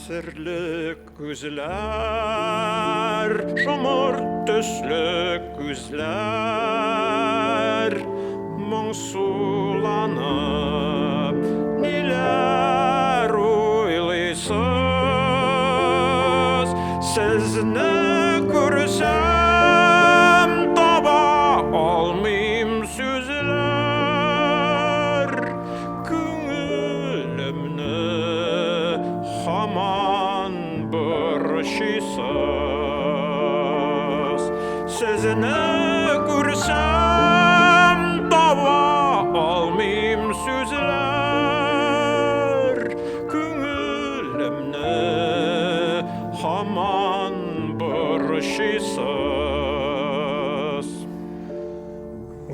Серле күзләр, шомырт төсле күзләр, моңсуланып, ниләр уйлыйсыз? Сезне күрсәм, таба алмыйм сүзләр. Күңелемне һаман борчыйсыз. Сезне күрсәм, таба алмыйм сүзләр. Күңелемне һаман борчыйсыз.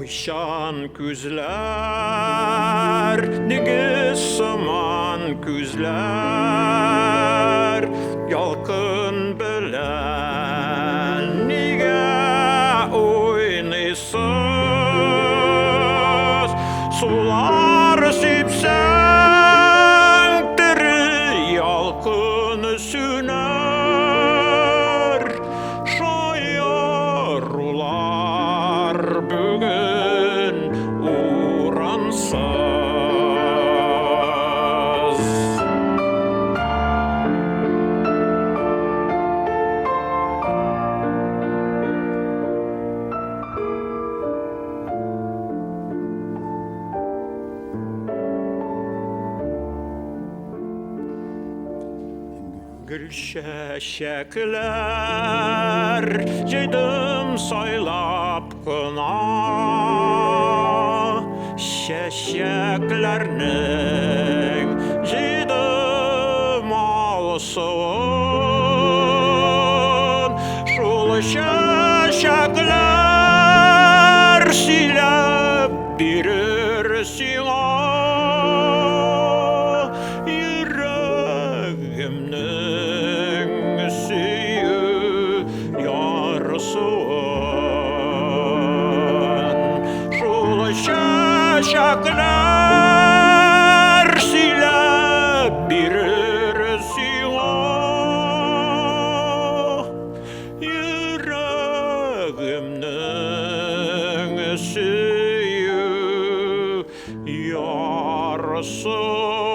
Уйчан күзләр, нигез сыман күзләр, ялкын белән нигә уйныйсыз? Сулар сипсәң, тере ялкын сүнәр. Шаярулар бүген урынсыз. Гөлчәчәкләр җыйдым сайлап кына. Чәчәкләрнең җыйдым алсуын. Шул чәчәкләр сөйләп бирер сиңа. Йөрәгемнең сөю ярсуын. Шул чәчәкләр сөйләп бирер сиңа. Йөрәгемнең сөю ярсуын.